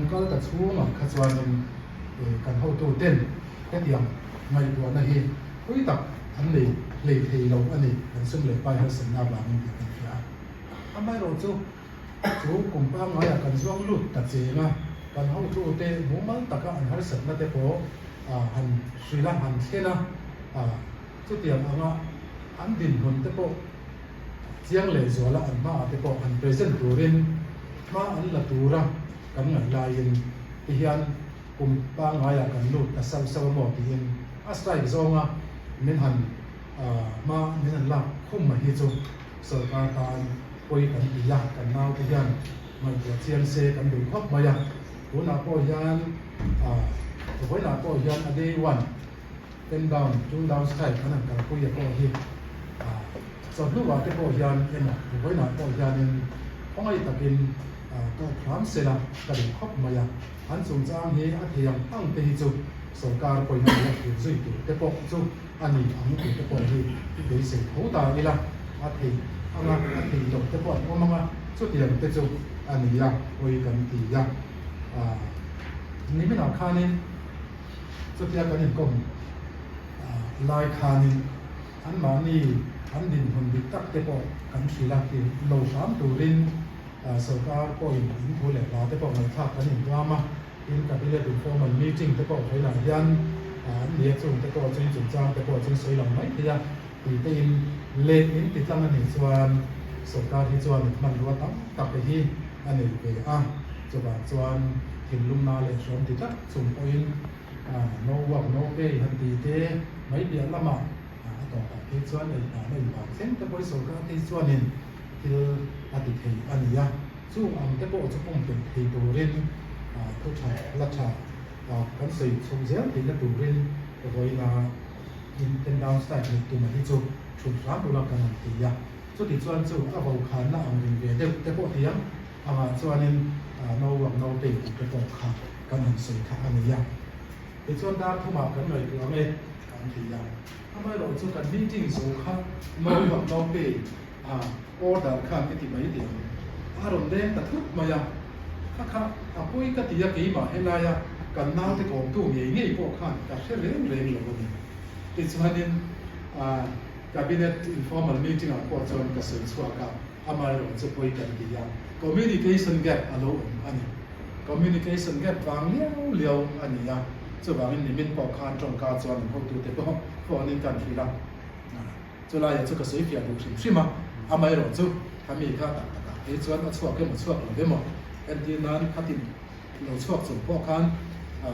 kal ta chhungah kha chuanin kan hotuten hetiang ngaihtuahna hi pui tak an nei hlei thei lo a ni, kan sum leh pai harsatna avangin tih kan hria a. Amaherawhchu, chu kum pangngaiah kan zuang lut ta cheng a, kan hotute mumal taka an harsatna te pawh han hrilh a, han thlen a, chutiang anga an dinhmun te pawh chiang leh zuala an hmaah te pawh han present turin hma an la tura kan ngaih laiin tihian kum pangngaiah kan lut ta sauh sauh a maw tiin a strike zawnga min han hma min han lak khum mai hi chu sorkar tan pawi kan ti a, kan naute hian ngaihtuah chiang se kan duh khawp mai a, tunah pawh hian vawiinah pawh hian a day one Pen down, two down strike an han kalpui a pawh hi chawhnuah te pawh hian emaw vawiinah pawh hianin khawngaih takin tawp hram sela ka duh khawp mai a. An chungchang hi a thei ang ang te hi chu sorkar pawhin a la thlir zui tur te pawh chu a ni ang tih te pawh hi i beisei tho ta ila, a theih anga a theih loh te pawh an awm anga chutiang te chu a ni a, pawi kan ti a. Niminah khanin. Chutia kan inkawm lai khanin anmahni an dinhmun dik tak te pawh kan hrilh a, ti lo hram turin sorkar pawhin in thu leh hla te pawh ngaihthlak kan intuam a, tin Cabinet informal meeting te pawh vawiinah hian an ni a, chung te pawh chu in chungchang te pawh chu sawi lang mai thei a ti te in leh in ti tlang a nih chuan sorkar hi chuan hmanrua tam tak te hi a nei ve a, chuvang chuan thinlungna leh hrawm ti tlat chung pawhin no work no pay han tih te mai piah lamah a tawpah phei chuan ei hna na invang thleng te pawh i sorkar te hi chuanin thil a ti thei a ni a, chung ang te pawh chu pumpelh thei turin thu tha la tha kan sawi chhuk zel theihna turin vawiina in pen down strike neih tum a hi chu thut hram ula kan han ti a, chuti chuan chu a vokhanna ang ring ve deuh te pawh tiang Amah chuanin no work no pay tih te pawh kha kan han sawi kha a ni a. Tichuan dar thumah kan ngaihtuah ang e kan ti a. Amaherawh chu kan meeting zo kha no work no pay order khan i ti mai teh ang. A rawn leng ta thut mai a. Kha kha a pawi ka ti a keimah helaia kan naute kawmtu ngei ngei pawh khan ka hre reng reng lo a ni. Tichuanin Cabinet informal meeting ah pawh chuan ka sawi chhuak a. Amaherawh chu pawi kan ti a, communication gap a lo awm a ni. Communication gap vang liau liau a ni a, chuvangin nimin pawh khan tawngka chuan an hotute pawh phone in kan hrilh a, chulaiah chu ka sawi fiah duh hrim hrim a, amaherawh chu khami kha tak takah phei chuan a chhuak emaw chhuak lo emaw entir nan khatin lo chhuak chung pawh khan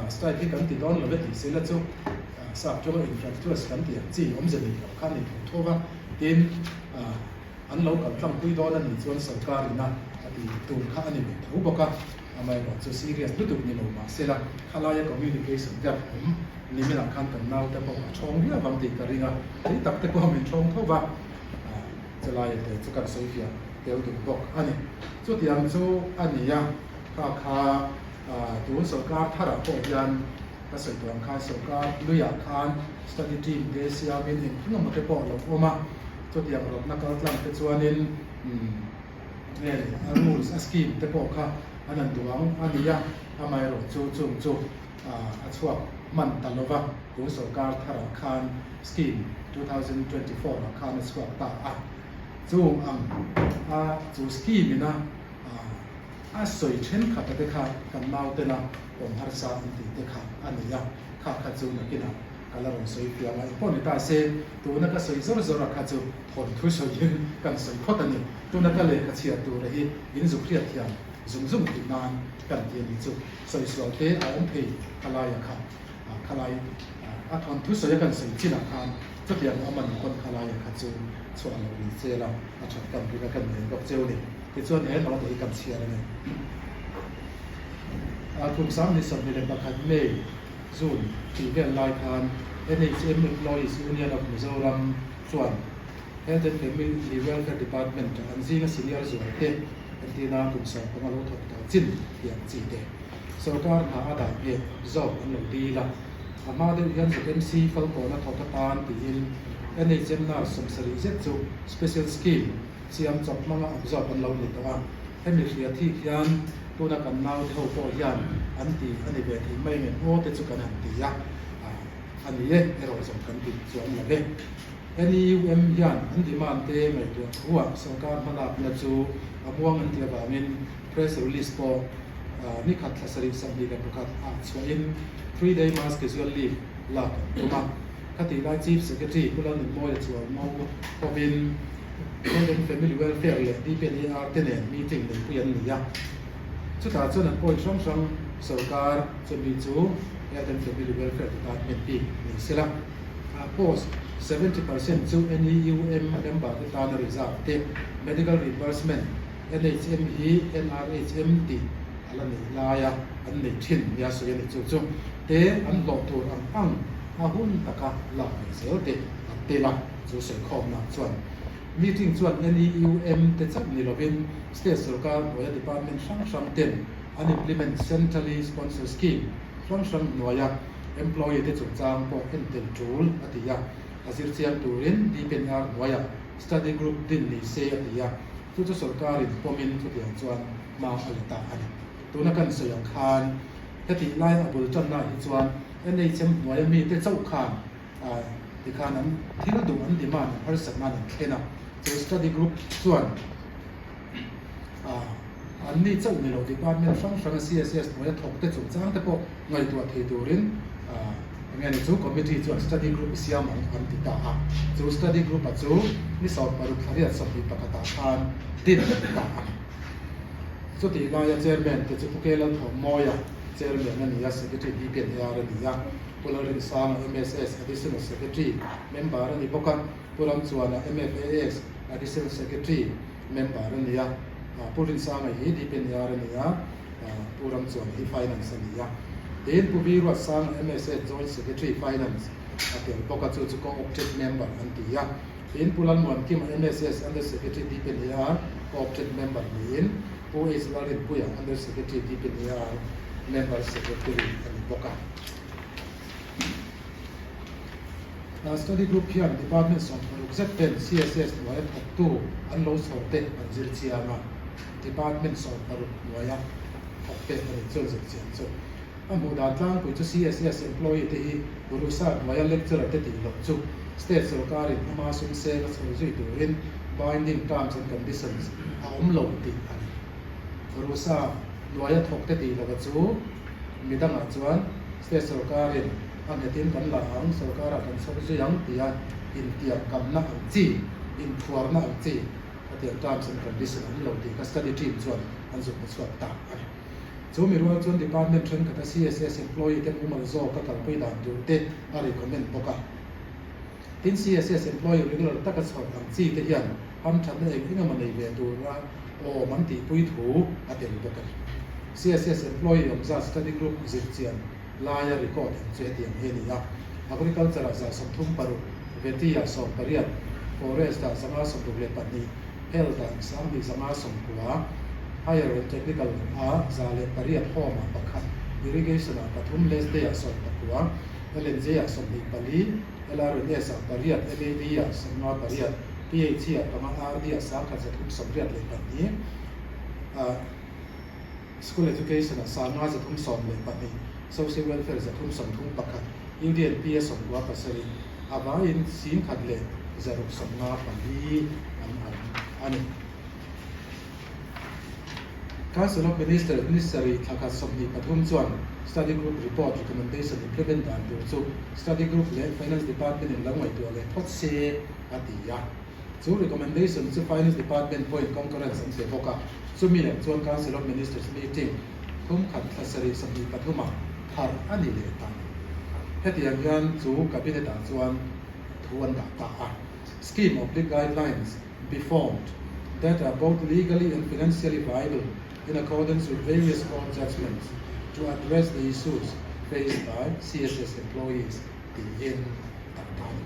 strike hi kan ti dawn lo e tih sela chu sap tawng infractuous kan tih ang chi awmze nei lo kha a ni tho tho va, tin. An lo kal tlangpui dawn a nih chuan sorkar ina a ti tur kha a ni ve tho bawk a, amaherawh chu serious lutuk ni lo mah sela khalaia communication gap awm niminah khan kan naute pawh a thawng viau vang tih ka ring a, thei tak te pawh min thawng tho va, chulaia te chu kan sawi fiah tel duh bawk a ni. Chutiang chu a ni a, kha kha tun sorkar tharah pawh hian ka sawi tawh ang khan sorkar luiah khan study team te siamin engkim emaw te pawh a lo awm a, Chutiang rawtna kal tlang te chuanin nge a rules a scheme te pawh kha an han duang a ni a, amaherawh chu chung chu a chhuak hman ta lo va, tun sorkar tharah khan scheme 2024 ah khan a chhuak ta a, chung ang a chu scheme ina a sawi thenkhat te kha kan nautena awm harsa an tih te kha a ni a, kha kha chu nakinah Ka la rawn sawi fiah a, engpawh ni ta se, tuna ka sawi zawr zawr a kha chu thawnthu sawiin kan sawi phawt a ni. Tuna ka lehkha chhiar tura hi in zuk hriat thiam zung zung tih nan kan ti a ni chu. Sawi sual te a awm thei khalai a kha, khalai a thawnthu sawi a kan sawi chinah khan chutiang awm a ni pawn khalai a kha chu chhuah loh ni che la a that kan ring a kan ngen bawk cheu ni. Tichuan he note hi kan chhiar a ni. Kum 21 May. June tih vel lai khan NHM Employees Union of Mizoram chuan Health and Family Welfare Department an zinga senior zual te entirna kum 15 lo thawk tawh chin tih ang chi te sorkar hna a dah nghet zawk an lo dil a. A hma deuh hian ZMC Falkawna thawk atan tiin NHM nurse 70 zet chu special scheme siam chawp hmanga absorb an lo ni tawh a. Hemi hria thik hian tuna kan naute ho pawh hian. an ti a ni ve thei mai nge aw te chu kan han ti a, a ni e erawh zawng kan ti chuang lo ve. NEUM hian an demand te ngaihtuah thuah sorkar hmalakna chu a muang an tih avangin press release pawh ni khat thla sarih 21 ah chhuahin three day mass casual leave lak an tum a. Khatih lai Chief Secretary Pu Lalnunmawia chuan ngo hovin Health and Family Welfare leh DPNER te nen meeting neihpui an ni a. Chutah chuan an point hrang hrang sorkar chumi chu Health and Family Welfare Department bik ni sela. Post 70% chu NEUM member te tana reserve te, Medical Reimbursement, NHM hi NRHM tih a la neih laia an nei thin nia sawi a ni. Chu chu te an hlawh tur ang ang a hun taka lak ve zel te an tel a, chu sawikhawmna chuan meeting chuan NEUM te chauh ni lovin state sorkar hnuaia department hrang hrang ten an implement centrally sponsored scheme hrang hrang hnuaia employee te chungchang pawh entel tul a ti a, a zirchiang turin DPNR hnuaiah study group din ni se a ti a. Chu chu sorkarin pawmin chutiang chuan hma a la ta a ni. Tuna kan sawi ang khan hetih lai a bul tanna hi chuan NHM hnuaia mite chauh khan tikhan an thil duh an demand an harsat nan an thlen a. Chu study group chuan an ni chauh ni lo department hrang hranga CSS hnuaia thawk te chungchang te pawh ngaihtuah thei turin enge ni chu committee chuan study group i siam ang an ti ta a. Chu study group a chu ni 16 thlariat 21 ah khan din a ni ta a ni. Chutih laia chairman te chu Pu K Lalthawmmawia chairman a ni a, secretary DPNAR a ni a, Pu Lalrinsanga MSS additional secretary member a ni bawk a, Pu Ramchuana MFAS additional secretary member a ni a, Pu Rinsanga hi DPNAR a ni a, Pu Ramchuana hi Finance a ni a. Tin, Pu Vi Ruatsanga MSA Joint Secretary Finance a tel bawk a, chu chu Co-opted Member an ti a. Tin, Pu Lalmuankima MSS Under Secretary DPNAR Co-opted Member niin Pu H Lalrinpuia Under Secretary DPNAR Member Secretary a ni bawk a. Study Group hian Department 16 zet ten CSS hnuaia thawktu an lo chhawr te an zir chiang a. Department 16 hnuaia thawk te a nih chuan zir chian chu a hmuh dan tlangpui chu CSS employee te hi Rusa hnuaia lecturer te tih loh chu state sorkarin ama sum seng a chho zui turin binding terms and conditions a awm lo tih a ni. Rusa hnuaia thawk te tih loh a chu midangah chuan state sorkarin a nghetin kan la ang, sorkarah kan chho zui ang tia intiamkamna ang chi, inthuarna ang chi Hetiang terms and condition an lo tih kha study team chuan an zuk hmu chhuak ta a ni. Chu mi rual chuan department thenkhat a CSS employee te mumal zawk a kalpui dan tur te a recommend bawk a. Tin, CSS employee regular taka chhawr ang chi te hian hamthatna eng eng emaw nei ve tura awm an tihpui thu a tel bawk a ni. CSS employee awmzat study group zirchian laia record ang chu hetiang hi a ni a, Agriculture ah 36, Veti ah 18, Forest ah 162, Health ah 2590, Higher and Technical ah 108, Home ah pakhat, Irrigation ah pathum, Lesday ah 19, LNJ ah 24, LRNS ah pariat, LAD ah 58, PHE ah panga, RD ah 1382, School Education ah 5312, Social Welfare 331, UDNP a 97, a vaiin 1654 an awm a ni. Council of Ministers ni sarih thla khat 23 chuan Study Group Report Recommendation implement dan tur chu Study Group leh Finance Department in lo ngaihtuah leh phawt se a ti a. Chu recommendation chu Finance Department pawhin concurrence an pe bawk a, chumi ang chuan Council of Ministers meeting thum khat thla sarih 23 ah thar a ni leh ta. Hetiang hian chu Cabinet ah chuan thu an dah ta a, Scheme oblique guidelines be formed that are both legally and financially viable in accordance with various court judgments to address the issues faced by CSS employees tiin dah ta a ni.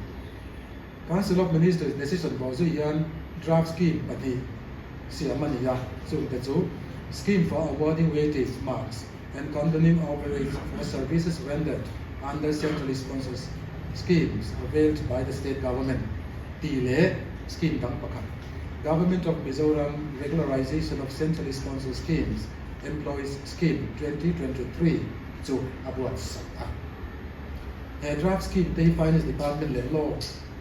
Council of Ministers decision bawh zui hian draft scheme pahnih siam a ni a, chungte chu Scheme for Awarding Weightage Marks and Condoning Overage for Services Rendered Under Centrally Sponsored Schemes Availed by the State Government tih leh scheme dang pakhat Government of Mizoram Regularization of Centrally Sponsored Schemes Employees Scheme 2023 chu a buatsak a. He draft scheme te hi Finance Department leh Law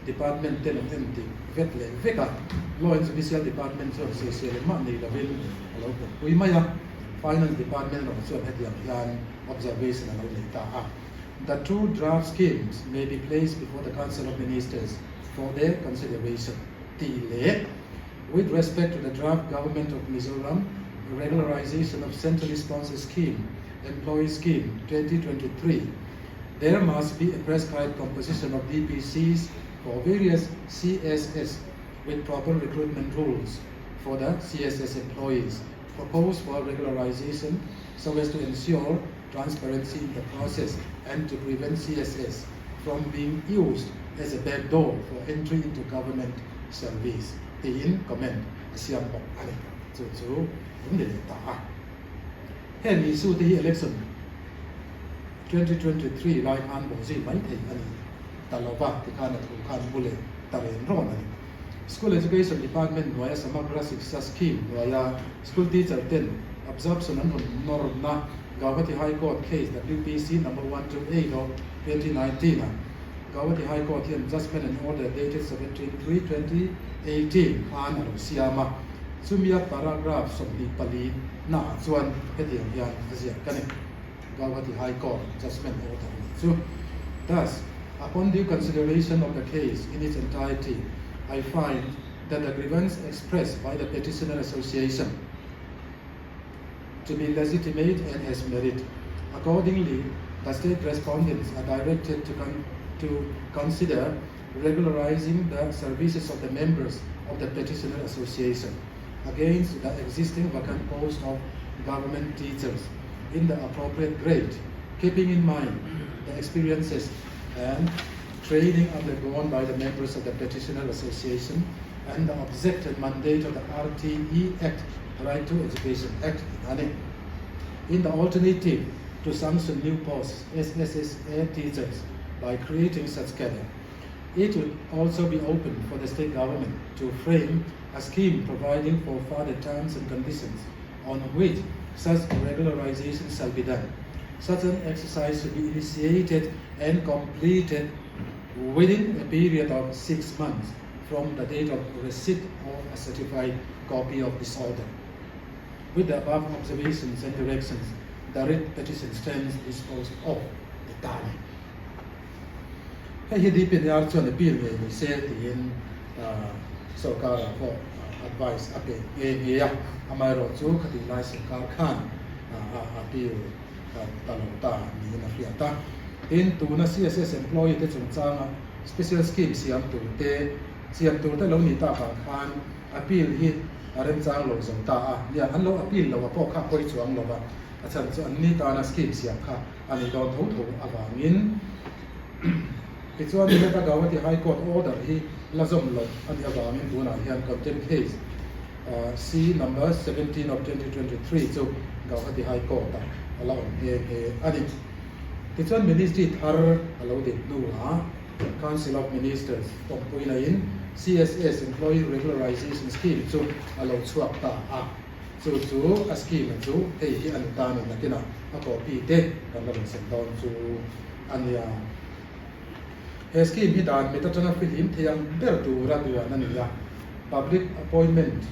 Department ten an en dik vet leh vek a, Law and Judicial Department chuan sawisel engmah nei lovin a lo pawmpui mai a, Finance Department erawh chuan hetiang hian observation a lo nei ta a. The two draft schemes may be placed before the Council of Ministers for their consideration tih leh With respect to the draft Government of Mizoram Regularization of Centrally Sponsored Scheme Employee Scheme 2023, there must be a prescribed composition of DPCs for various CSS with proper recruitment rules for the CSS employees proposed for regularization so as to ensure transparency in the process and to prevent CSS from being used as a back door for entry into government service tiin comment a siam bawk a ni. Chu chu an ni leh ta a. Heng issue te hi election 2023 lai khan bawhzui mai thei a ni ta lo va tikhan a thu khan bu leh ta ren rawn a ni. School Education Department hnuaia Samagra Shiksha Scheme hnuaia school teacher ten absorption an rawn nawrna Gauhati High Court case WPC number 128 of 2019 ah Gauhati High Court hian judgement and order dated 17 3 2018 khan a lo siam a, chumia paragraph 24 naah chuan hetiang hian a ziak a ni. Gauhati High Court judgement order a nih chu. Thus, upon due consideration of the case in its entirety, I find that the grievance expressed by the petitioner association to be legitimate and has merit. Accordingly, the state respondents are directed to, con to consider regularizing the services of the members of the petitioner association against the existing vacant post of government teachers in the appropriate grade, keeping in mind the experiences and training undergone by the members of the petitioner association and the object and mandate of the RTE Act, Right to Education Act, in the alternative to sanction new posts SSSA teachers by creating such cadre. It would also be open for the state government to frame a scheme providing for further terms and conditions on which such regularization shall be done. Such an exercise should be initiated and completed within a period of 6 months from the date of receipt of a certified copy of this order. With the above observations and directions, the writ petition stands disposed of. The tani. Hei hi DPNR chuan appeal ngei ni se tiin sorkar ah pawh advice a pe nghe nghe a, amaherawhchu khatih lai sorkar khan a appeal ta lo ta niin a hriat a. Tin, tuna CSS employee te chungchanga special scheme siam tur te siam tur te lo nih takah khan appeal hi a remchang lo zo ta a, nia an lo appeal lo a pawh kha a pawi chuang lo va, a chhan chu an ni tana scheme siam kha a nih dawn tho tho avangin tichuan heta Gauhati High Court order hi la zawm loh a nih avangin tunah hian contempt case C number 17 of 2023 chu Gauhati High Court ah a la awm nghe nghe a ni. Tichuan Ministry thar a lo din hnuah Council of Ministers tawmpuina in CSS Employee Regularization Scheme chu a lo chhuak ta a. Chu chu a scheme chu hei hi a ni ta ni nakinah a copy te kan la rawn sem dawn chu a nia. He scheme hi dan mit atanga fihlim thei ang ber tura duan a ni a. Public appointment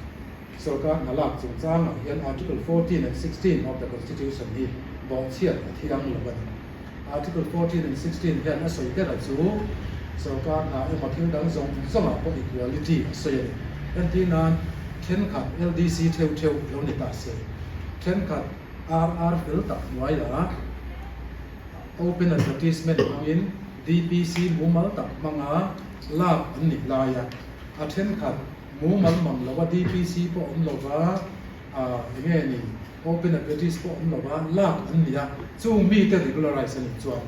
sorkar hna lak chungchangah hian Article 14 and 16 of the Constitution hi bawhchhiat a thiang lo a ni. Article 14 and 16 hian a sawi ber a chu sorkar hna emaw thil dang zawng zawngah pawh equality a sawi a ni. Entir nan thenkhat LDC theuh theuh lo ni ta se, thenkhat RR fel tak hnuaiah open advertisement hmangin DPC mumal tak hmanga lak an nih laia a thenkhat mumal mang lova DPC pawh awm lova enge ni open advertise pawh awm lova lak an ni a, chung mite regularize a nih chuan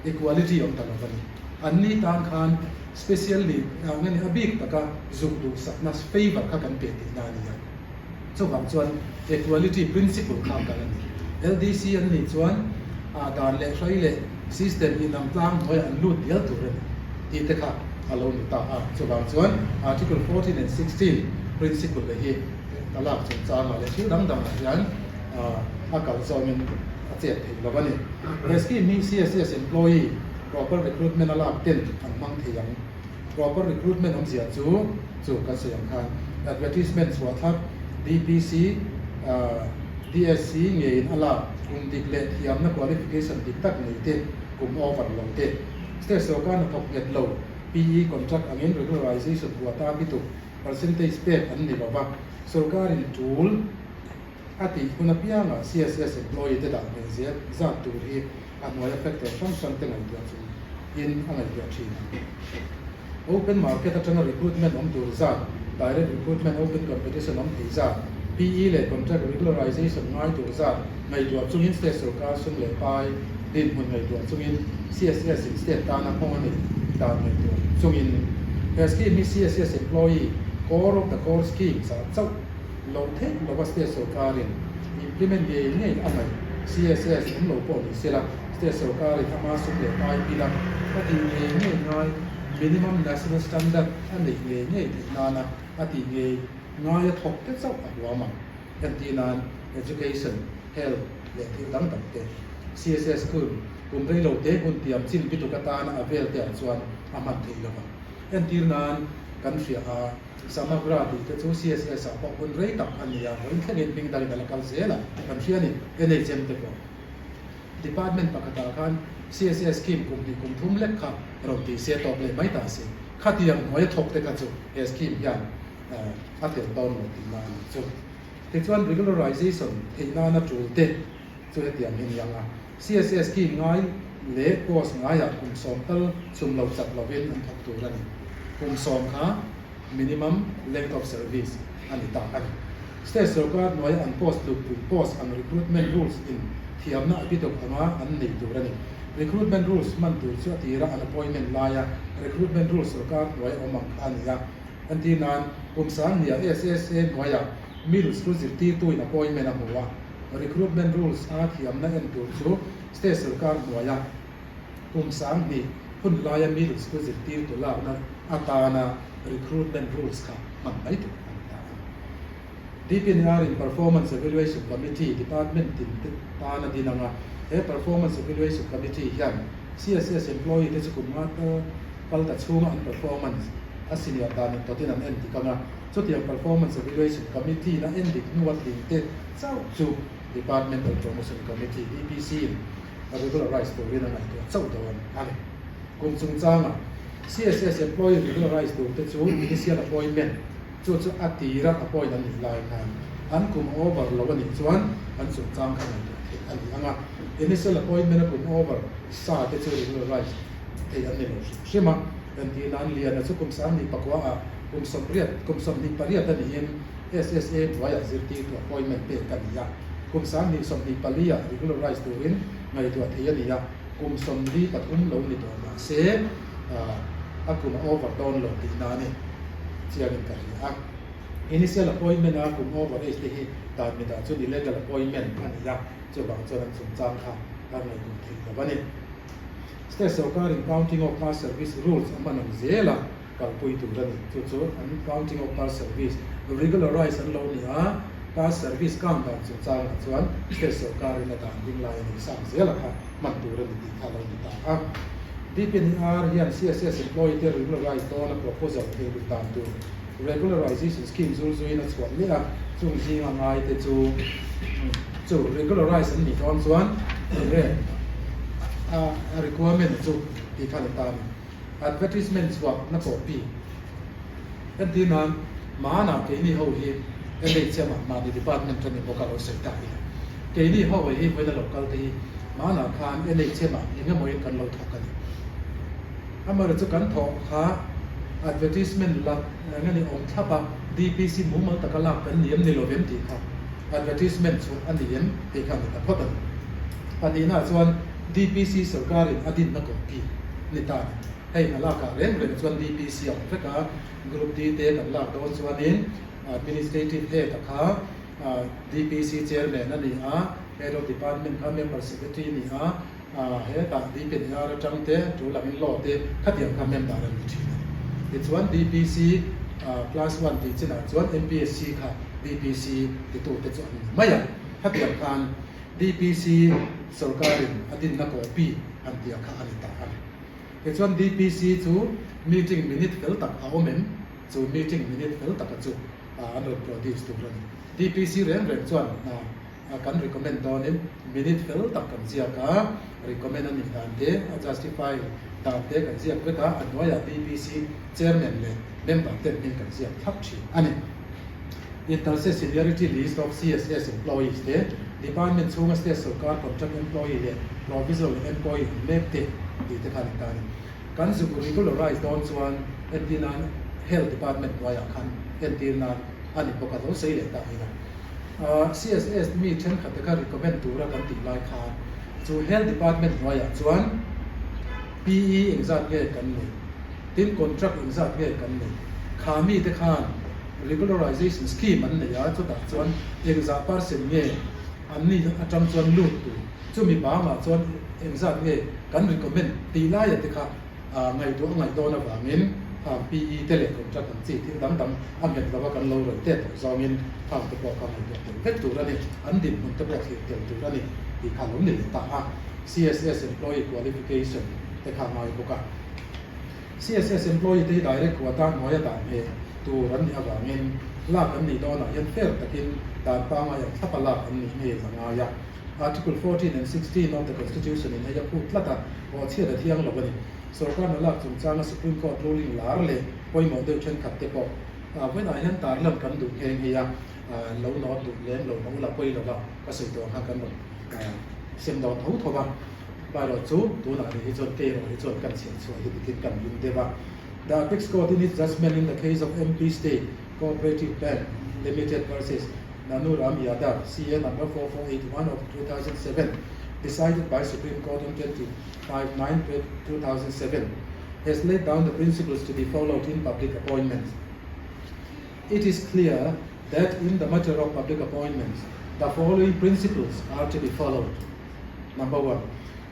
equality awm ta lo va ni. An ni tan khan specially nge ni a bik taka zuk duhsakna favour kha kan pe tihna a ni a, chuvang chuan equality principle kha kal a ni. LDC an nih chuan dan leh hrai leh system inang tlang hnuaiah an lut dial tur a ni tih te kha a lo ni ta a, chuvang chuan article 14 and 16 principle te hi talak chungchangah leh thil dang dangah hian. a kal zawngin a chet theih lo a ni. He scheme hi CSS employee proper recruitment a lak ten an hmang thei ang. Proper recruitment awmzia chu chu kan sawi ang khan advertisement chhuah thlap DPC, DSC ngeiin a lak kum dik leh thiamna qualification dik tak nei te kum over lo te state sorkar hnathawk nghet lo PE contract angin regularization huata bituk percentage pek an ni lova sorkarin tul a tih hun apiangah CSS employee te dah hmel zel zat tur hi a hnuaia factor hrang hrang te ngaihtuah chung in a ngaihtuah thin ang. Open market atanga recruitment awm tur zat, direct recruitment open competition awm thei zat, PE leh contract regularization ngai tur zat ngaihtuah chungin state sorkar sum leh pai dinhmun ngaihtuah chungin CSS in state tana nghawng a neih dan ngaihtuah chungin he scheme hi CSS employee core of the core scheme zah chauh Loh theih lova state sorkarin implement ngei ngei a ngaih CSS awm lo pawh ni sela, state sorkarin ama sum leh pai pila a tih ngei ngei ngai minimum national standard a neih ngei ngei theih nana a tih ngei ngai a thawk te chauh a huam ang. Entir nan education, health leh thil dang dang te. CSS school kum rei lo te hun tiam chin bituk atana a vel te ah chuan a hman theih lovang. Entir nan kan hria a. Samagra tih te chu CSS ah pawh hun rei tak a ni a, vawiin thlengin hming dangin a la kal zel a, kan hria a ni. NHM te pawh Department pakhatah khan CSS scheme kum hnih kum thum lek kha rawn tih se tawp leh mai ta si. Khatiang hnuaia thawk te kha chu he scheme hian a tel dawn lo tihna a nih chu. Tichuan regularization theih nana tul te chu hetiang hi a ni ang a, CSS scheme ngai leh post ngaiah kum 10 tal chhum lo chat lovin an thawk tur a ni. Kum 10 kha minimum length of service a ni ta a ni. State sorkar hnuaia an post tlukpui post ang recruitment rules in thiamna a bituk anga an nei tur a ni. Recruitment rules hman tur chu a tira an appointment laia recruitment rules sorkar hnuaia awm ang kha a ni a. Entir nan, kum 10,000 SSA hnuaiah middle school zirtirtu in appointment a hmu a. Recruitment rules a thiamna en tur chu state sorkar hnuaia kum 2000 hun laia middle school zirtirtu lakna atana recruitment rules kha hman mai tur a ni ta a. DPNR in Performance Evaluation Committee department tin te tan a din anga he Performance Evaluation Committee hian CSS employee te chu kum nga tal kal ta chhunga an performance a senior dan in tawtin an en dik anga chutiang Performance Evaluation Committee na en dik hnua tling te chauh chu Departmental Promotion Committee, DPC, in a regularize turin a ngaihtuah chauh dawn a ni. Kum chungchanga CSS employee regularize tur te chu initial appointment, chu chu a tira appoint an nih lai khan an kum over lo a nih chuan an chungchang kha ngaihtuah theih a ni ang a, initial appointment a kum over sa te chu regularize theih an ni lo hrim hrim a. Entir nan Liana chu kum 29 ah kum 80, kum 28 a niin SSA hnuaiah zirtirtu appointment pek a ni a, kum 2024 ah regularize turin ngaihtuah theih a ni a, kum 43 lo ni tawh mah se a kum a over dawn lo tihna a ni chiangin ka hria a. Initial appointment a kum over age te hi dan mitah chuan illegal appointment a ni a, chuvang chuan an chungchang kha a ngaihtuah theih lo a ni. State sorkarin Counting of Past Service Rules a hman ang zel a. kalpui tur a ni. Chu chu an counting of past service regularize an lo ni a, past service count dan chungchangah chuan state sorkarin a dan ding lai a nih sang zel a kha hman tur a ni tih kha a lo ni ta a. DPNR hian CSS employee te regularize dawn a proposal thei lut dan tur regularization scheme zul zuiin a chhuah leh a, chung zinga ngai te chu chu regularize an nih dawn chuan enge a requirement chu tih kha a ni ta a ni. Advertisement chhuah na copy entir nan Mahana keini ho hi NHM ah mahni department ka ni bawk a lo sawi ta ila. Keini ho hi vawiin a lo kal te hi Mahana khan NHM ah eng emaw in kan lo thawk a ni. Amaherawhchu chu kan thawh kha advertisement la eng a ni awm thlap a DPC mumal taka lak kan ni em ni lo vem tih kha advertisement chhuah a ni em tih kha a ni ta phawt a ni. Pahnihna ah chuan DPC sorkarin a dinna copy ni ta a ni. Hei hna lakah reng reng chuan DPC a awm vek a, Group D te kan lak dawn chuanin Administrative Head a kha DPC Chairman a ni a, Head of Department kha Member Secretary a ni a, hetah DPNR atang te, tul angin Law te khatiang kha member a ni thin a ni. Tichuan DPC Class One tih chinah chuan MPSC kha DPC titute chu an ni mai a. Khatiang khan DPC sorkarin a dinna copy han tih kha a ni ta a ni. Tichuan DPC chu meeting minute fel tak a awm em? Chu meeting minute fel taka chu an rawn produce tur a ni. DPC reng reng chuan kan recommend dawnin minute fel tak kan ziak a, recommend a nih dan te, a justify dan te kan ziak vek a, a hnuaiah DPC chairman leh member ten hming kan ziak thlap thin a ni. Inter-se seniority list of CSS employees te, department chhunga state sorkar contract employee leh provisional employee an mek te tih te khan a ni. Kan zuk regularize dawn chuan entir nan Health Department hnuaiah khan entir nan a ni bawk a, lo sawi leh ta ila. CSS mi thenkhat te kha recommend tura kan tih lai khan chu Health Department hnuaiah chuan PE engzat nge kan neih, tin contract engzat nge kan neih, kha mi te khan regularization scheme an nei a, chutah chuan engzah percent nge an ni atang chuan lut tur, chumi bangah chuan engzat nge kan recommend tih laia te kha ngaihtuah a ngaih dawn avangin khang PE te leh contract ang chi thil dang dang a nghet lova kan lo rawn tet tawh zawngin khang te pawh kha ngaihtuah tel vek tur a ni, an dinhmun te pawh thlir tel tur a ni tih kha lo ni leh ta a. CSS employee qualification te kha ngai bawk a. CSS employee te hi direct quota hnuaia dan heh tur an nih avangin lak an nih dawnah hian fair takin dan pangai ang thlapa lak an nih ngei a ngai a. Article 14 and 16 of the Constitution in hei a phut tlat a, bawhchhiat a thiang lo a ni. Sorkar hna lak chungchanga Supreme Court ruling lar leh pawimawh deuh thenkhat te pawh vawiinah hian tarlan kan duh nghe nghe a, lo nawt duh lem lo hmang la pawi lova ka sawi tawh ang khan kan rawn sem dawn tho tho va. Amaherawh chu tunah ni hi chuan kei erawh hi chuan kan chhiah chhuah hi dikin kan ring deuh a. The Apex Court in its judgement in the case of MP State Cooperative Bank Limited versus Nanu Ram Yadav, CA number 4481 of 2007, decided by Supreme Court on 25/9/2007, has laid down the principles to be followed in public appointments. It is clear that in the matter of public appointments, the following principles are to be followed. Number one,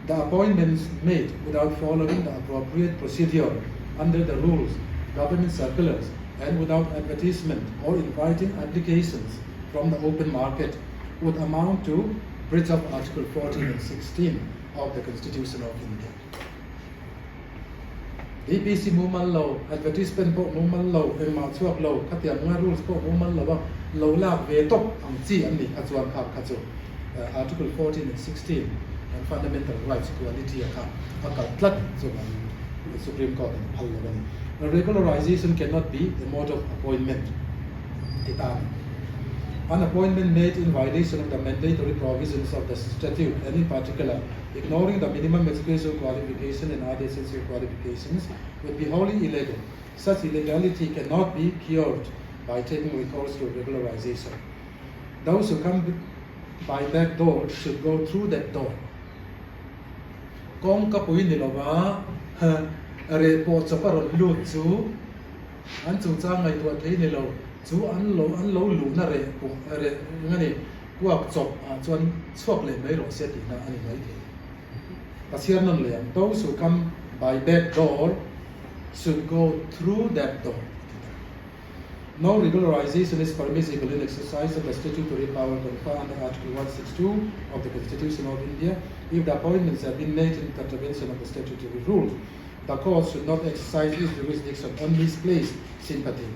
the appointments made without following the appropriate procedure under the rules, government circulars, and without advertisement or inviting applications from the open market would amount to breach of Article 14 and 16 of the Constitution of India. DPC mumal lo, advertisement pawh mumal lo, engmah chhuak lo, khatiang nga rules pawh mumal lo a, lo lak ve tawp ang chi an nih kha chuan kha kha chu Article 14 and 16 and fundamental rights equality a kha a kal tlat chuan Supreme Court in a phal lo a ni. Regularization cannot be a mode of appointment ti ta a ni. An appointment made in violation of the mandatory provisions of the statute and in particular ignoring the minimum educational qualification and other essential qualifications would be wholly illegal. Such illegality cannot be cured by taking recourse to regularization. Those who come by that door should go through that door. Kawngka pui ni lova reh pawh chawp a rawn lut chu an chungchang ngaihtuah thei ni lo chu an lo an lo luhna reh pawh reh eng a ni kuak chawp ah chuan chhuak leh mai rawh se tihna a ni mai thei. Pathian nawn leh ang those who come by that door should go through that door a ti ta. No regularization is permissible in exercise of the statutory power conferred under Article 162 of the Constitution of India if the appointments have been made in contravention of the statutory rules. The court should not exercise its jurisdiction on misplaced sympathy.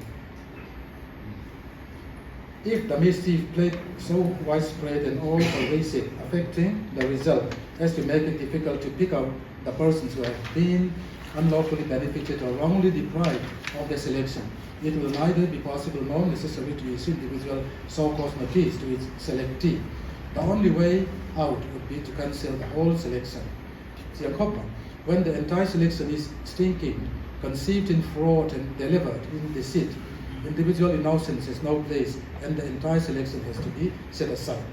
If the mischief played so widespread and all pervasive, affecting the result as to make it difficult to pick out the persons who have been unlawfully benefited or wrongly deprived of their selection, it will neither be possible nor necessary to issue individual so-called notice to its selectee. The only way out would be to cancel the whole selection. When the entire selection is stinking, conceived in fraud and delivered in deceit, individual innocence has no place and the entire selection has to be set aside.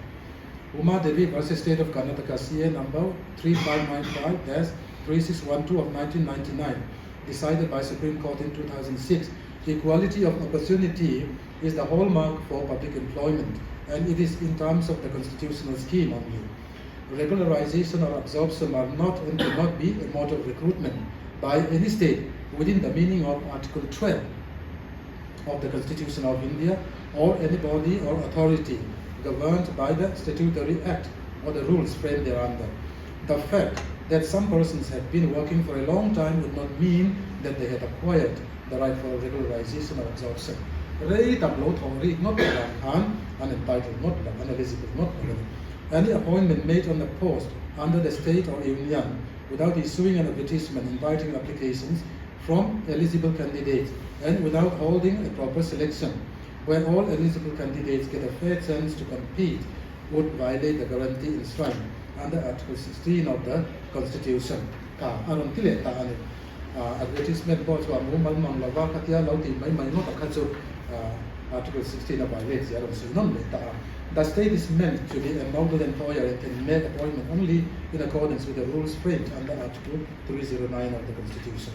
Uma Devi versus State of Karnataka, CA number 3595-3612 of 1999, decided by Supreme Court in 2006. Equality of opportunity is the hallmark for public employment, and it is in terms of the constitutional scheme only. Regularization or absorption are not and cannot be a mode of recruitment by any state within the meaning of Article 12 of the Constitution of India or any body or authority governed by the statutory act or the rules framed thereunder. The fact that some persons had been working for a long time would not mean that they had acquired the right for regularization or absorption. Rei tak lo thawh rik ngawt avang khan an entitled ngawt lo, an eligible ngawt lo a ni. Any appointment made on the post under the state or union without issuing an advertisement inviting applications from eligible candidates and without holding a proper selection where all eligible candidates get a fair chance to compete would violate the guarantee enshrined under Article 16 of the Constitution. Kha a rawn ti leh ta a ni. Advertisement pawh chu a mumal mang lo va, khatia lo tih mai mai ngawt a kha chu Article 16 a violate zia a rawn sawi nawn leh ta a. The state is meant to be a model employer and can make appointment only in accordance with the rules framed under Article 309 of the Constitution.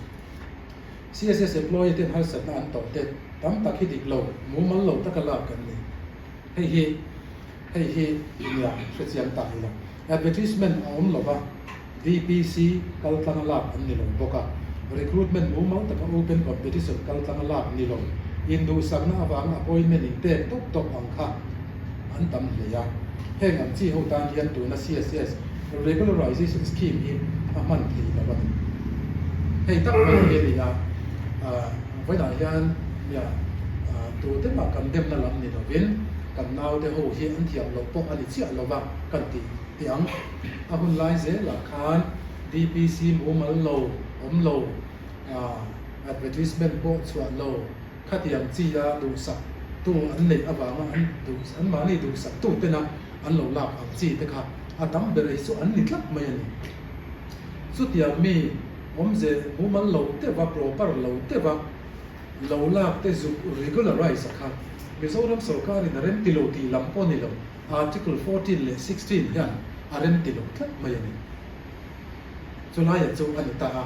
CSS employee ten harsatna an tawh te tam tak hi dik lo, mumal lo taka lak kan ni. Hei hi hei hi nia hrechiang ta ila. Advertisement a awm lova, DPC kal tlanga lak an ni lo bawk a. Recruitment mumal taka open competition kal tlanga lak ni lo. Induhsakna avanga appointment in pek tawp tawp ang kha an tam hle a. Heng ang chi ho tan hian tuna CSS regularization scheme hi a hman thei lo a ni. Hei tak mai hi a ni a, vawiinah hian nia tute mah kan demna lam ni lovin kan naute ho hi an thiam loh pawh a ni chiah lo va kan ti teh ang. A hun lai zelah khan DPC mumal lo, awm lo, advertisement pawh chhuah lo, khatiang chi a duhsak tu an neih avanga an duh an mahni duhsak tu tena an lo lak ang chi te kha a tam ber hi chu an ni tlat mai a ni. Chutiang mi awmze mumal lo deuh a, proper lo deuh a lo lak te zuk regularize a kha Mizoram sorkarin a remti lo tih lam pawh ni lo, Article 14 leh 16 hian a remti lo tlat mai a ni. Chulaiah chu a ni ta a,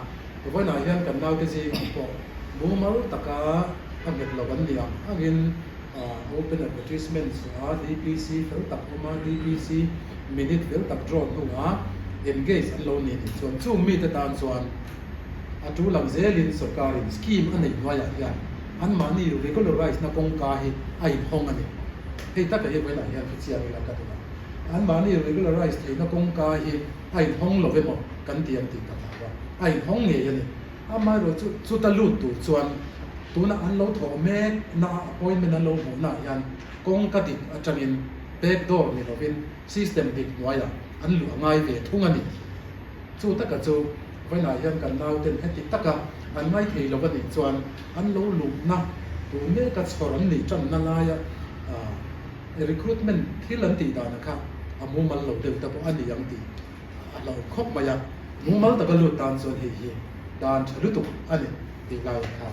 vawiinah hian kan naute zingah pawh mumal taka a nghet lo an ni ang angin open advertisement chhuah a, DPC fel tak awm a, DPC minute fel tak draw hnuah engage an lo ni nih chuan chung mite tan chuan a tul ang zelin sorkarin scheme a neih hnuaiah hian anmahni regularize na kawngka hi a inhawng a ni. Hei taka hi vawiinah hian hrechiang ila ka duh a, anmahni regularize theihna kawngka hi a inhawng lo emaw kan ti ang tih ka hlau a, a inhawng ngei a ni. Amaherawh chu chuta lut tur chuan tuna an lo thawh mek na a appointment an lo hmuh naah hian kawngka dik atangin back door ni lovin system dik hnuaiah an luh a ngai ve thung a ni. Chu taka chu vawiinah hian kan nauten heti taka an ngai thei lo a nih chuan an lo luhna tur meka chhawr an nih tanna laia Recruitment thil an tih dan kha a mumal lo deuh ta pawh a ni ang tih a hlauh khawp mai a, mumal taka lut tan chuan hei hi dan tha lutuk a ni tih lai kha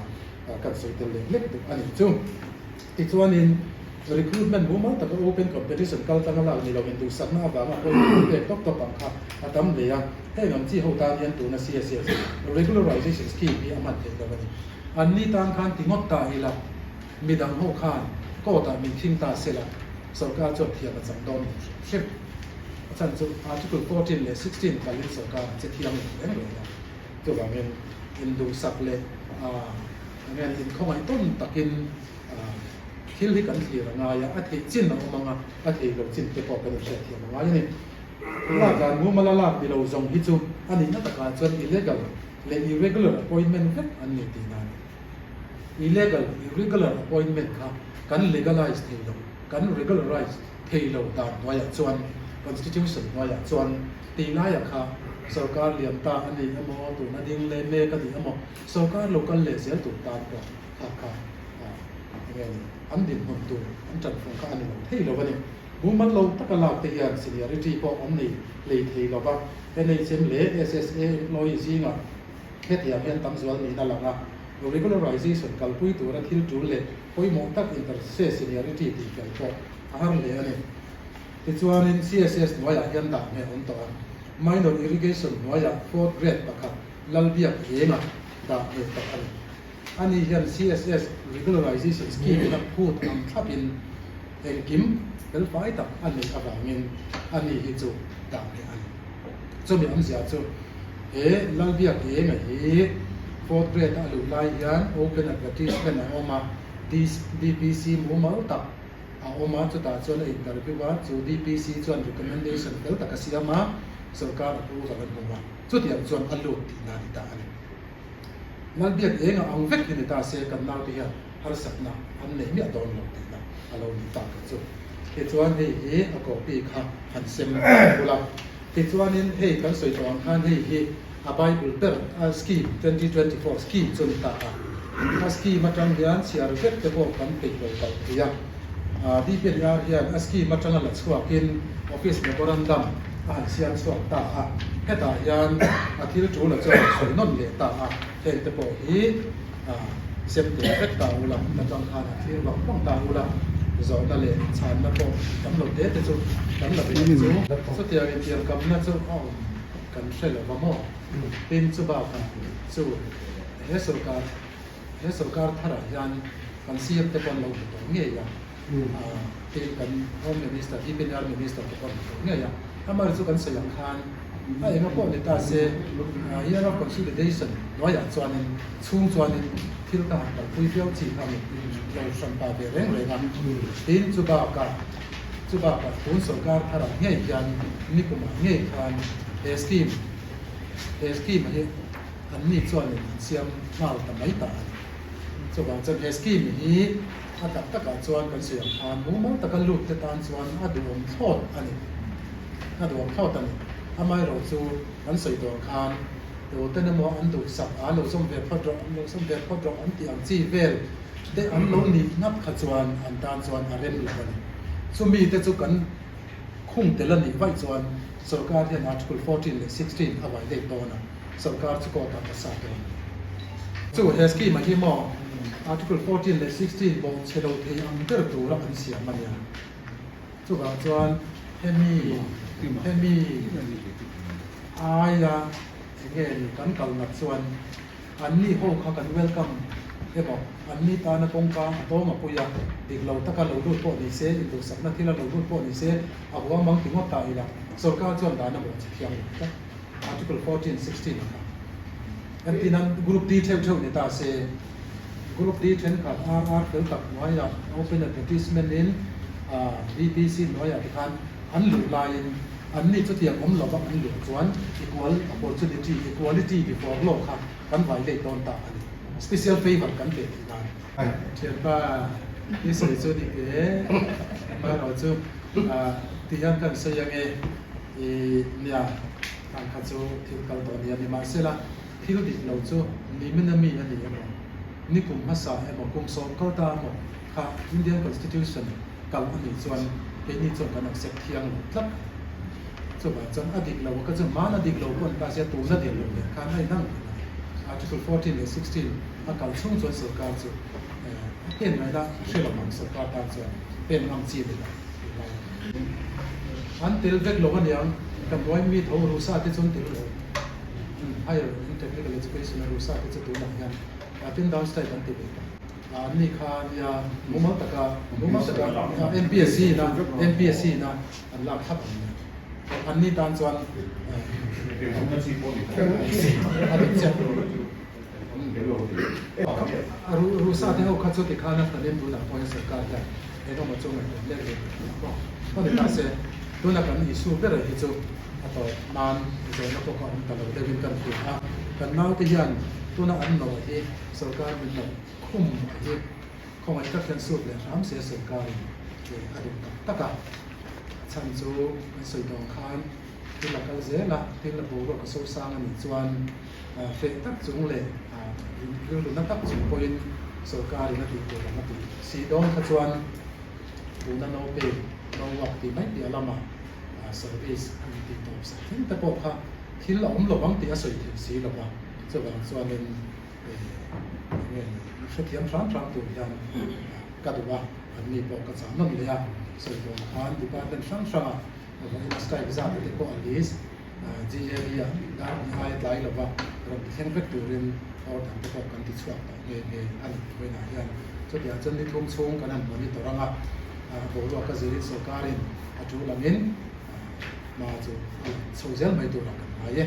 kan sawi tel leh hlek duh a nih chu. Tichuanin recruitment mumal taka open competition kal tlang a lak ni loin duhsakna avanga appointment pek tawp tawp ang kha a tam hle a, heng ang chi ho tan hian tuna CSS regularization scheme hi a hman theih lo a ni. Anni tan khan ti ngawt ta ila. Midang ho khan court ah min khing ta sela, sorkar chuan thiam a chang dawn lo hrim hrim. A chhan chu Article 14 leh 16 kalin sorkar a che thiang lo reng reng a. Chuvangin induhsak leh eng nge inkhawngaih tawn takin thil hi kan thlir a ngai a, a theih chin a awm ang a, a thei lo chin te pawh kan inhriat thiam a ngai a ni. Lak dan mumal a lak ni lo zawng hi chu a nihna takah chuan illegal leh irregular appointment vek an ni tihna a ni. Illegal, irregular appointment kha kan legalize thei lo, kan regularize thei lo dan hnuaiah chuan, constitution hnuaiah chuan tih laiah kha sorkar lian ta a ni emaw, tuna ding leh mek a ni emaw, sorkar lo kal leh zel tur tan pawh kha kha eng nge ni, an dinhmun tur, an tanfung kha a ni lo thei lo a ni. Mumal lo taka lak te hian seniority pawh an nei hlei thei lo va, NHM leh SSA employee zingah, Hetiang hian tam zual niin a lang a, regularization kalpui tura thil tul leh pawimawh tak inter-se seniority tih fel pawh a har hle a ni. Tichuanin CSS hnuaiah hian dah hmeh awm tawh a, minor irrigation hnuaiah fourth grade pakhat Lalbiak Enga dah hmeh tawh a ni. Ani hian CSS regularization scheme ina phut ang thlapin engkim felfai tak a neih avangin ani hi chu dah hmeh a ni. Chumi awmzia chu he Lalbiak Enga hi fourth grade a luh lai hian open advertisement a awm a, DPC mumal tak a awm a, chutah chuan a interview a, chu DPC chuan recommendation fel tak a siam a, sorkar approval a hmu a, chutiang chuan a lut tihna a ni ta a ni. Lalbiak enga ang vek hi ni ta se kan naute hian harsatna an nei miah dawn lo tihna a lo ni tak chu. Tichuan hei hi a copy kha han sem bul a. Tichuanin hei kan sawi tawh ang khan hei hi a Bible ber a scheme 2024 scheme chu a ni ta a. A scheme atang hian chhiar vek te pawh kan peih lo palh thei a. DPNR hian a scheme atanga la chhuakin office memorandum a han siam chhuak ta a. Hetah hian a thil tul a chuan a sawi nawn leh ta a. Heng te pawh hi sem tel vek ta ula, hmun atang khan a thlir vang vang ta ula, zawhna leh chhanna pawh tam lo te te chu kan la ve ang chu. Chutiang intiamkamna chu a awm kan hre lo va maw? Tin, chu bakah chu he sorkar he sorkar tharah hian kan CM te pawh an lo hmu tawh ngei a, tin kan Home Minister, DPNR Minister te pawh an hmu tawh ngei a. Amaherawhchu chu kan sawi ang khan a enga pawh ni ta se Year of Consolidation hnuaiah chuanin chhung chuanin thil ka han kalpui viau chi kha min lo hran ta ve reng reng a. Tin, chu bakah chu bakah tun sorkar tharah ngei hian nikumah ngei khan he scheme he scheme hi an ni chuanin an siam nghal ta mai ta a ni. Chuvang chuan he scheme hi a tak takah chuan kan sawi ang khan mumal taka lut te tan chuan a duhawm thlawt a ni. A duhawm thlawt a ni. Amaherawh chu kan sawi tawh ang khan tute emaw an duhsak a, lo zawm ve phawt rawh, an lo zawm ve phawt rawh an tih ang chi vel te an lo nih ngat kha chuan an tan chuan a rem lo a ni. Chumi te chu kan khung tel a nih vaih chuan sorkar hian Article 14 leh 16 a violate dawn a. Sorkar chu court ah ka sa dawn a ni. Chu he scheme ah hi maw Article 14 leh 16 bawh chhe lo thei ang ber tura an siam a nia. Chuvang chuan hemi hemi aia enge ni kan kal nat chuan anni ho kha kan welcome emaw anni tana kawngka a dawng a pui a, dik lo taka lo lut pawh ni se, induhsakna thila lo lut pawh ni se a huam ang ti ngawt ta ila sorkar chuan dan a bawh chhe thiang lo tlat. Article 14, 16 a kha. Entirnan Group D theuh theuh ni ta se, Group D thenkhat RR fel tak hnuaiah open advertisement in BPC hnuaiah te khan an luh laiin anni chutiang awm lova an luh chuan equal opportunity, equality before law kha kan violate dawn ta a ni. Special favour kan pe tih nan. Thianpa i sawi chu dik e, amaherawhchu tihian kan sawi ange. I nia, khang kha chu thil kal tawh nia. Nimahsela, thil dik lo chu nimin a mi a ni emaw, ni kum hmasa emaw, kum sawm kal ta emaw kha Indian Constitution kal a nih chuan keini chuan kan accept thiang lo tlat. Chuvang chuan a dik lo ka chu hmaan a dik lo pawh an ta sia, tuna dik lo nen khan a inang reng a ni. Article 14 leh 16 a kal chhung chuan sorkar chu a pen ngaihna a hre lo ang, sorkar tan chuan pen ngam chi ni lo tih lai a ni. An tel vek lo aniang, ka hnuai mi tho Rusa te chu an tel lo. Higher in Technical Education a Rusa te chu tunah hian tin down strike an ti ve ta. An ni kha nia mumal taka mumal taka MPSC na MPSC na an lak thlap ang nia. An ni tan chuan a dik chiah. Rusa te ho kha chu tikhan a hnanin tunah pawh hian sarkar hian engemaw chu ngaihtuah mek ve tih a maw? Aw ni ta se, tuna kan issue ber hi chu a tawp nan zawhna pawh kha awm ta lo deuhin kan hria a, kan naute hian tuna an nawh hi sarkar min nawh khum a hi khawngaih tak hian sut leh hram se sarkarin a duh tak tak a, a chhan chu kan sawi tawh ang khan thil a kal zel a, thil a boruak a sosang a nih chuan Feh tak chung leh rilru na tak chung pawhin sorkarin a tih tur ang a ti. Si dawn kha chuan tuna no pay, no work tih mai piah lamah service an tih tawp sak thleng te pawh kha thil a awm lo ang tih a sawi theih si lo va. Chuvang chuanin enge hrethiam hram hram tur hian ka duh a, anni pawh ka chah nawn leh a. Sawi dawn khan department hrang hrangah vawiin strike zat te pawh a list. GAD ah dar ni aia tlai lova rawn ti thleng vek turin order te pawh kan ti chhuak tawh nghe nghe a ni vawiinah hian. Chutiang chuan ni thum chhung kan han monitor ang a, boruak a zirin sorkarin a tul angin hma chu a lang chho zel mai turah kan ngai e.